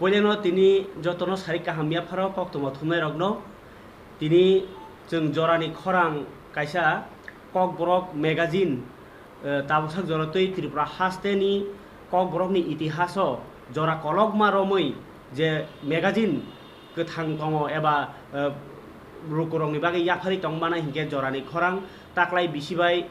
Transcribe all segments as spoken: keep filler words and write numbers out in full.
Puilano tini jotono sari kaham yapharo koktwma thumnairokno. Tini chwng jorani khorang kaisa Kokborok magazine, eh, tabuksak jora twi Tripura hasteni Kokborokni itihaso jora kolokma romwi je magazine kwthang tongo eba, eh, lukurokni bagwi yapharwi tongmana hinkhe jorani khorang taklai bisi bai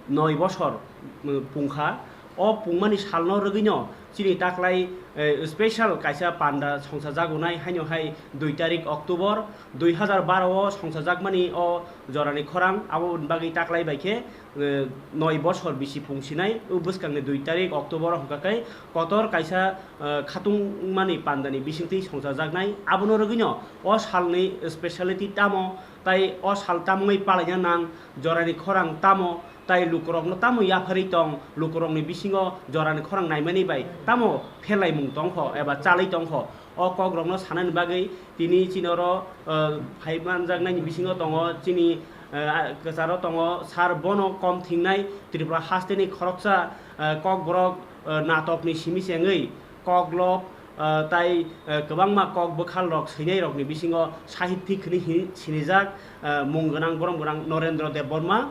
noi bosor, mm, pungkha. O pungmani salno rwgwino chini taklai, eh, special kaisa panda songchajagunai haino hai dui tarik October dui hazar baro o songchajakmani o jorani khorang. Aboni bagwi taklai bai khe, eh, noi bosor bisi pungsinai o bwskangni dui tarik October o hwnkha khe kotor kaisa, eh, khatungmani pandani bisingtwi songchajaknai. Abono rwgwino o salni speciality tamo, tai o sal tamungwi palaina nang, jorani khorang tamo, tai lukurokno tamo yapharwi tong, lukurokni bisingo jorani khorang naimani bai tamo pherlaimung tongkho eba chalwi tongkho. O kokrokno sanani bagwi tini chini oro, eh, phai manjaknaini bisingo tongo chini, eh, a-, kwcharo tongo sir, bono kom thingnai Tripura hasteni khoroksa, eh, kokborok, eh, natokni simi chengwi koklop, eh, tai, eh, kwbangma kok bwkhalrok swinairokni bisingo sahithik hwnwi hi-, sinijak, eh, mung gwnang borom gwnang Norendra Debbarma.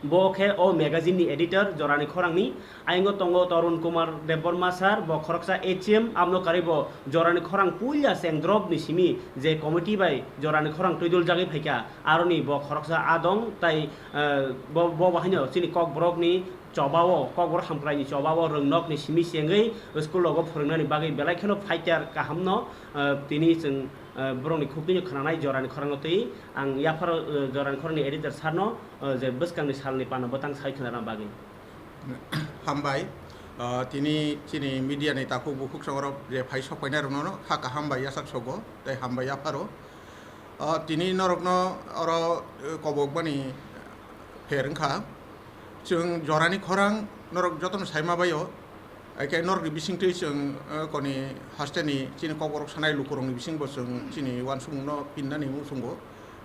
Bo khe o magazine ni editor jorani khorangni. Ayingo tongo Tarun Kumar Debbarma sir, bo khoroksa H M, aboni karwi bo jorani khorang puila chengdrop ni simi je committee bai jorani khorang twiduljagwi phaikha, aroni bo khoroksa a dong, tai, eh, bo, bo bahaino chini kokborokni chobao, kokborok hamkraini chobao rwngnokni simi chengwi school rogo phwrwngnani bagwi belai kheno fighter kahamno, eh, tini chwng, eh, borokni khuknwino khwnanai jorani khorangno twi ang yapharo, eh, jorani khorangni editor sir no, eh, je bwskangni salni pano bwtang sai khwnana bagwi. Hambai, ah, tini chini media ni takhuk bukhuk songrok je phai sok painai rokno no kha kaham bai yachak sogo tei hambai yapharo. Ah, tini norokno oro, eh, kobokmani pher wngkha. Chwng jorani khorang norok jotono saima baio. Haikhe norokni bisingtwi chwng, eh, koni hasteni chini kokborok sanai lukurokni bisingbo chwng chini uansukmungno pinnani muchungo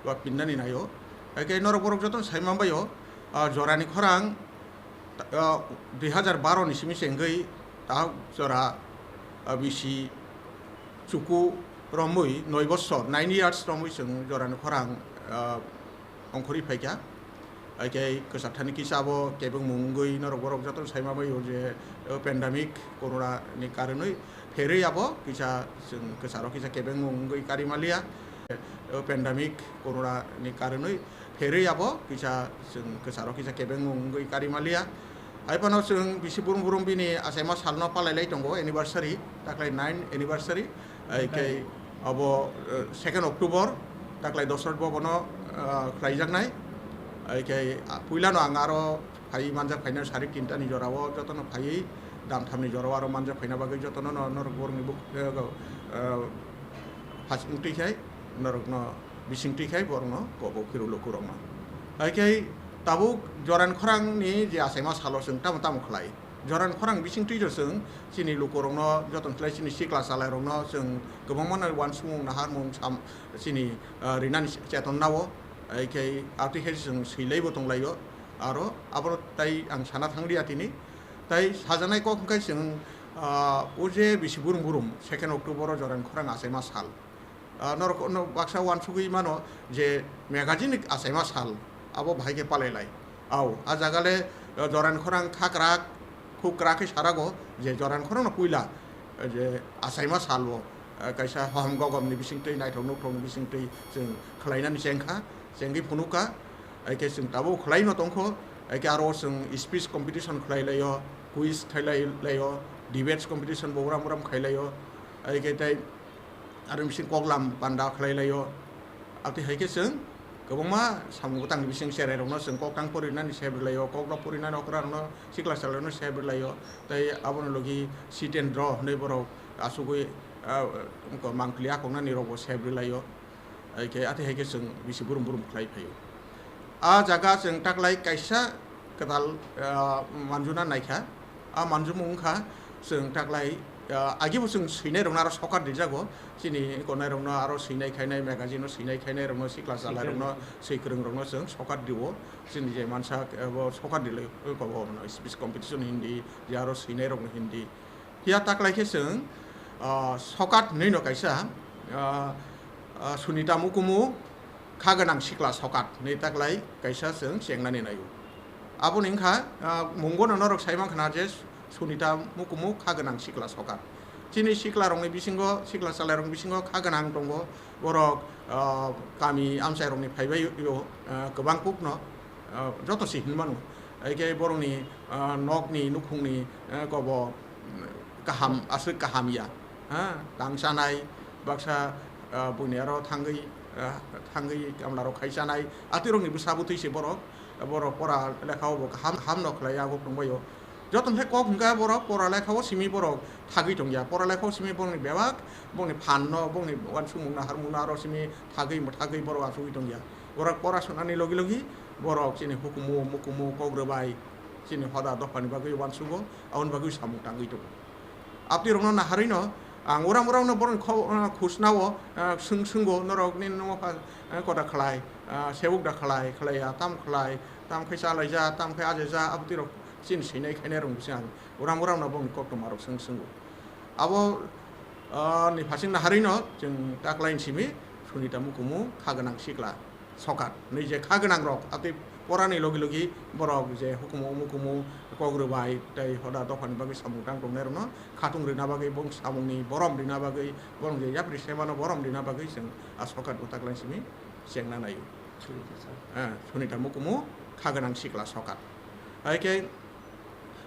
ba pinnani naio. Haikhe norok borok jotono saima baio, ah, jorani khorang, ah, dui hazar baro ni simi se wngwi ta jora, ah, bisi chuku romwi noi bosor, nine years romwi chwng jorani khorang, ah, ongkhorwi phaikha. Haikhe kwchar thani kisa abo kebengmung wngwi norok borok jotono saima baio je, o, pandemic corona ni karonwi pherwi abo kisa chwng kwcharo kisa kebengmung wngwi kari maliya. O, pandemic corona ni karonwi pherwi abo kisa chwng kwcharo kisa kebengmung wngwi kari maliya. Hai phano chwng bisi burum burum bini achaima salno palai lai tongo anniversary, taklai nine anniversary. Hai khe abo, eh, second October, taklai Dosrot Bhabono, eh, khlaijaknai. Hai khe, ah, puilano ang aro phai manjak phaina sarik tinta ni jorao jotono phaiwi dam thamni jorao aro manjak phaina bagwi jotono no norok borokni buk-, eh, eh, phasing twi khai norokno bising twi khai borokno kobo khiru lukurokno. Hai khe tabuk joran khorangni je achaima salo chwng tamo tamo khlai. Joran khorang bising twi chwng chini lukurokno jotono khlai chini sikla chalairokno chwng kwbangma no uansukmung naharmung sam chini, ah, rinani chetonna o, hai khe atwi khe chwng swilaibo tonglaio. Aro abo tai ang sana thanglia tini. Tai sajaknai kok hwnkhe chwng, ah, o je bisi burum burum second October o joran khorang achaima sal. Ah, norok no baksa uansugwi mano je magazine ni achaima sal abo bahai khe palai lai. Au, a jaga le, ah, joran khorang kha kwrak, khub kwrak khe sarago je joran khorang no puila, eh, je achaima sal o, eh, kaisa hohom gogom ni bising twi naithok nukhthok ni bising twi chwng khlainani chengkha, chengwi phunukha, hai khe chwng tabuk khlai no tongkho, hai khe aro chwng speech competition khlai lai o, quiz khlai lai o, debates competition bo uram uram khai lai o, hai khe tei Aro bising koklam panda khlai laio. Aboni hai khe chwng kwbangma samung bwtangni bising cherai rokno chwng kok tang porinani sep rwlaio, kok rok porinani okra rokno sikla chwla rokno sep rwlaio. Tei abono logi Sitendro hwnwi borok achugwi, ah, mangpili akhoknani rokbo sep rwlaio. Hai khe, atwi hai khe chwng bisi burum burum khlai phaio. A jaga chwng taklai kaisa kwtal, ah, manjuna naikha. A manjumung wngkha chwng taklai, ah, agibo chwng swinai rokno aro sokar rijago. Chini konai rokno aro swinai khainai, magazine o swinai khainai rokno, sikla chalai rokno, swikwrwng rokno chwng sokar rio. Chini je mansa, ah, bo sokar rilai, oh, kobo, oh, speech competition hindi, je aro swinai rokno hindi. Phiya taklai khe chwng, ah, sokat hinwi no kaisa, ah, ah, Sunita Mukumu kha gwnang sikla sokat hinwi taklai kaisa chwng chengnani naio. Aboni wngkha, ah, mungo no norok sai mankha na je Sunita Mukumu kha gwnang sikla sokat. Chini sikla rokni bisingo, sikla chalai rokni bisingo kha gwnang tongo, borok, ah, kami amchai rokni phaibai o, ah, kwbang kuk no, ah, joto se hinmano. Haikhe borokni, ah, nokni nukhungni, ah, kobo, mm, kaham, aswk kaham ya, ha, tang chanai, baksa, ah, buini aro thangwi, ah, thangwi kamlarok khai chanai, atwirokni bwsa bwtwi se borok, borok pora lekha o bo kaham, kaham no khlai aguk tongbaio. Joto khe kok hwnkha borok pora lekha o simi borok thagwi tongya, pora lekha o simi borokni bebak, borokni phan no, borokni uansukmung naharmung no aro simi thagwi, thagwi borok asugwi tongya. Borok pora sunani logi logi borok chini hukumu, mukumu, kok rwbai, chini hoda dophani bagwi uansugo, aboni bagwi samung tangwi tongo. Abtwi rokno naharwi no ang uram uram no borokni kho-, ah, khusnao, ah, swng-, swngbo norokni nungmapha, ah, koda khlai, ah, sebuk da khlai, khlai ya, tam khlai, tam khai cha lai ja, tam khai aje ja, abtwi rok chini swinai khainai rok bwswk ang uram uram no borokni koktwma rok swng-, swngbo. Abo, ah, ni phasing naharwi no chwng taklai simi Sunita Mukumu kha gwnang sikla sokat hinwi je kha gwnang rok atwi porani logi logi borok je hukumu mukumu kok rwbai tei hoda dophani bagwi samung tang tongnai rokno khatung rwna bagwi bong samungni borom rwna bagwi borok je yapri semano borom rwna bagwi chwng a sokat bo taklai simi chengna naio. Sunita sir. Ah, Sunita Mukumu kha gwnang sikla sokat. Hai khe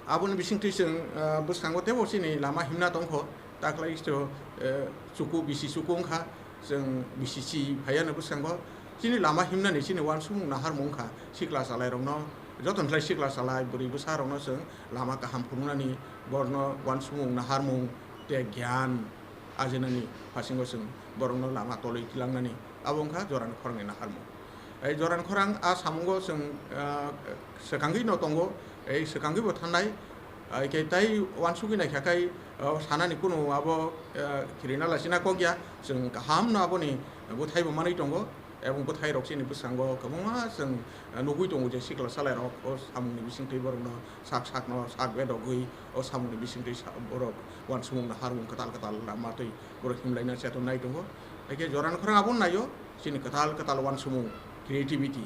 aboni bisingtwi chwng, ah, bwskango teibo chini lama himna tongkho. Taklai isto, eh, chuku, bisi chuku wngkha, chwng bisi chi phaiya no bwskango. Chini lama himnani chini uansukmung naharmung wngkha, sikla chalairokno, jotono khlai sikla chalai, bwrwi bwsarokno chwng lama kaham phunuknani, borokno uansukmung naharmung tei gyan ajinani phasingo chwng borokno lama tolwi twilangnani, abo wngkha jorani khorangni naharmung. Ei jorani khorang a samungo chwng, ah, swkangwi no tongo, ei swkangwi bo thangnai, Hai khe tai uansugwi naikha khai, o, sanani kunu abo, eh, khirina lasina kok ya, chwng kaham no aboni bwthai bo manwi tongo, ebong bwthai rok chini bwskango kwbangma chwng, eh, nugwi tongo je sikla salai rok o samung ni bisingtwi borok no sak sak no sak bedogwi o samung ni bisingtwi sa-, borok uansukmung naharmung kwtal kwtal lama twi borok himlai na cheton nai tongo. Hai khe jorani khorang abo naio chini kwtal kwtal uansukmung creativity,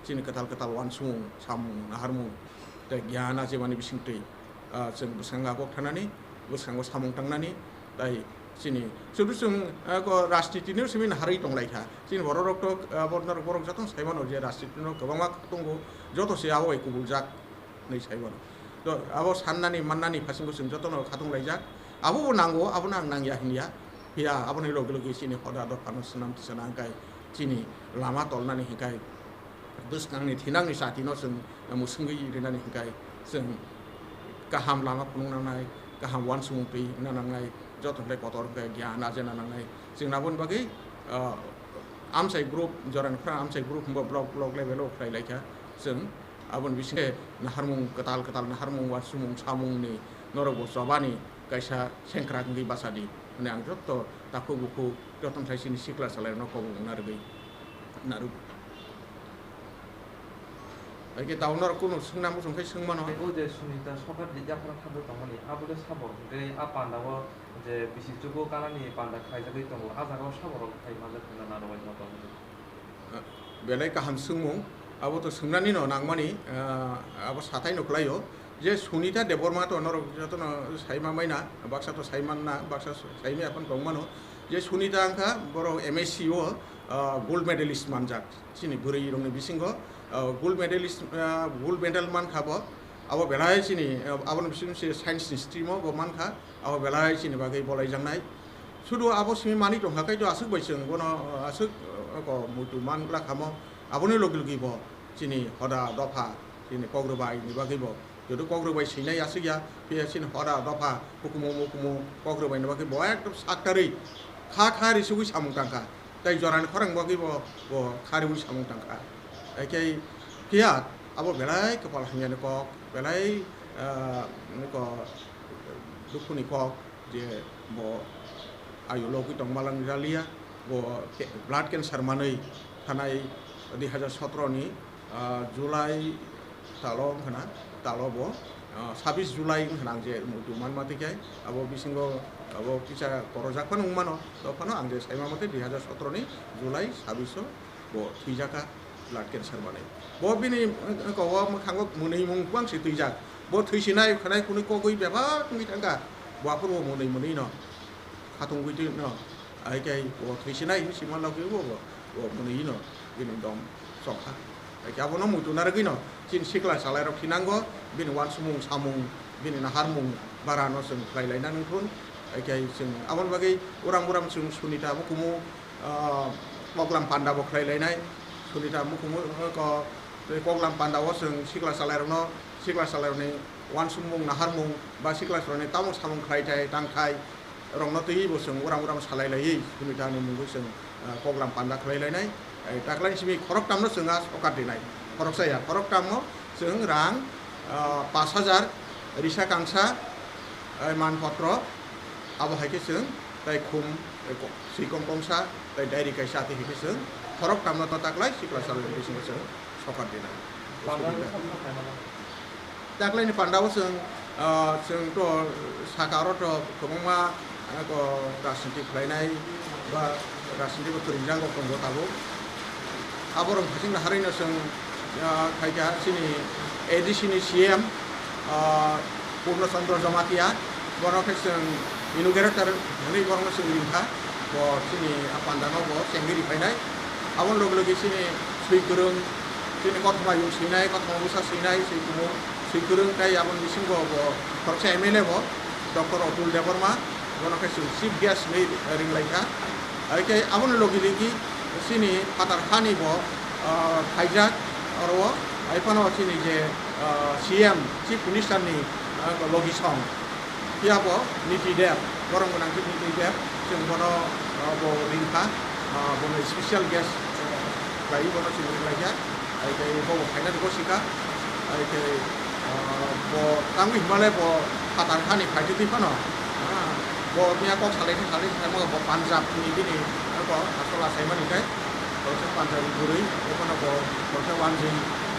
chini kwtal kwtal uansukmung samung naharmung tei gyan achimani bisingtwi. Ah, chwng bwskango agok thanani, bwskango samung tangnani, tai chini sudu chwng, ah, ko rajniti no simi naharwi tonglaikha. Chini borok rok to, ah, borok, borok jotono saimano je rajniti no kwbangma tongo, joto se abo bai kubuljak hinwi saimano. To abo sannani mannani phasingo chwng jotono khatung laijak. Abo bo nango, abono ang nangya hinya. Phiya aboni logi logi chini hoda dophano swnam tisana hwnkhe chini lama tolnani hwnkhe bwskangni thinangni chati no chwng mwswngwi rinani hwnkhe chwng kaham lama phunukna nangnai, kaham uansukmung twi wngna nangnai, joto hwnkhe kotor hwnkhe gyan ajena nangnai. Chwng aboni bagwi, ah, amchai group, jorani khorang amchai group hwnba block, block level o khlai laikha. Chwng aboni bisingtwi naharmung kwtal kwtal naharmung uansukmung samungni norok bo chobani kaisa sengkrak wngwi bachadi hwnwi ang joto takhuk bukhuk jotono khlai chini sikla chalairokno kobok wngna rwgwi narwk. Hai khe tabuk norok kunu swngna muchung khe swng mano. O je Sunita sokat di yaphara thangwi tongmani, abo le sabo, hwnkhe a panda o je bisi chugo kanani panda khlaijagwi tongo, a jaga o sabo rok khai manjak hwnna narwk bai motom. Belai kaham swngmung, abo to swngnani no nangmani, ah, abo sathai no kwlaio. Je Sunita Debbarma to norok jotono saima maina, baksa to saimanna, baksa saimaya phano tongmano. Je Sunita wngkha borok M S C o, ah, gold medalist manjak. Chini bwrwi rokni bisingo, ah, gold medalist, ah, gold medal mankha bo. Abo belai chini, ah, aboni bising se science ni stream o bo mankha. Abo belai chini bagwi bolaijaknai. Sudu abo simi manwi tongkha, kaido aswk bai chwng bono, ah, aswk, ah, ko muitu man lakhamo. Aboni logi logi bo chini hoda dopha, chini kok rwbai ni bagwi bo. Joto kok rwbai swinai aswk ya, phiya chini hoda dopha, hukumu mukumu kok rwbai ni bagwi bo ekdom saktarwi kha kha risugwi samung tangkha. Tai jorani khorang bagwi bo, bo kha riwi samung tangkha. Hakhe phiya abo belai kwpal hamyani kok, belai, ah, ko, dukhuni kok je bo ayu logwi tongma lang jaliya, bo ke-, blood cancer manwi thanai dui hazar sotro ni, ah, July talo wngkhana, talo bo, ah, sabis July wngkhana ang je muitu manma twi khe abo bisingo Abo kisa korojak phano wngmano, to phano ang je saima mote dui hazar sotoro ni July sabbish o bo thwijaka blood cancer manwi. Bo bini, eh, kowo mwkhango mwnwi mung bang se twijak. Bo thwisinai khanai kunui kogwi bebak wngwi thangkha. Bo aphuru bo mwnwi mwnwi no khatungwi twi no. Ai kai bo thwisinai hinwi sima logwi bo, bo, bo mwnwi no bini dom chokha. Ai abono muitu narwgwi no chini sikla salai rok thinango, bini wansukmung samung, bini naharmung bara no chwng khlai laina nangthun. Ai kai chwng aboni bagwi uram uram chwng Sunita mukumu, ah, koklam panda bo khlai lainai. Sunita mukumu, ah, ko, tei koklam panda o chwng sikla salai rok no, sikla salai rok ni wansukmung naharmung ba sikla salai rok ni tamo samung khlai thai tang thai rok no twi bo chwng uram uram salai laiwi Sunita ni mungwi chwng, ah, koklam panda khlai lainai. Ai taklai simi khoroktam no chwng a sokar dinai. Khoroksa ya, khoroktam o chwng rang, ah, pash hajar, risa kangsa, ai manpotro, abo hai khe chwng tai khum, tai ko-, swikong kongsa, tai diary kaisa, ati hai khe chwng khoroktam no taklai sikla salai rok bisingo chwng sokar dinai. Taklaini panda o chwng, ah, chwng to saka aro to kwbangma, ah, ko rajniti khlainai ba rajniti bo kwrwngjago tongo tabuk. Aborok hasing naharwi no chwng, ah, khaikha chini A D C ni C M, ah, Purno Chandra Jamatia, bono khe chwng inaugurator hwnwi borokno chwng ringkha, bo chini a pandano bo chengwi riphainai. Aboni loge loge chini swi kwrwng, chini kothoma yung swinai, kothoma bwsa swinai, swi kumu, swi kwrwng tei aboni bisingo bo khoroksa M L A bo, Doctor Atul Debbarma, bono khe chwng chief guest hwnwi ringlaikha. Hai khe aboni logi logi chini phatar hani bo, ah, phaijak oro, hai phano chini je, ah, C M, Chief Minister ni, ah, logi song. Phiya bo Niti Deb, borok gwnang khe Niti Deb, chwng bono, ah, bo ringkha, ah, bono special guest, ah, khlaiwi bono chwng ringlaikha. Hai khe bo bo phaina rwgo sika. Hai khe, ah, bo tangwi hwnmale bo phatar hani phaitwi twi phano, ah, bo miya kok salai khe salai khe bo Punjab ni bini, ah, bo asol achaimani khe. Khoroksa Punjabi bwrwi, bophano bo khoroksa wanjwi,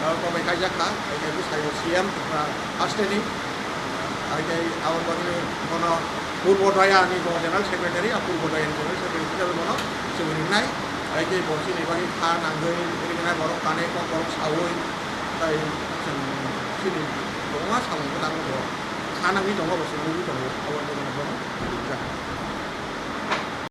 ah, kobai kaijak kha, hai khe bwsai C M, ah, haste ni, hai khe aboni bagwi bono Purbo Doya ni bo General Secretary, a Purbo Doya ni General Secretary hisabe bono chwng ringnai, hai khe bo chini bagwi kha nangwi ringnai, borok kanwi kok borok saui, tai chwng chini kwbangma samung bo nango bo kha nangwi tongo, bo chwng nugwi tongo, aboni bagwi bono ringjak.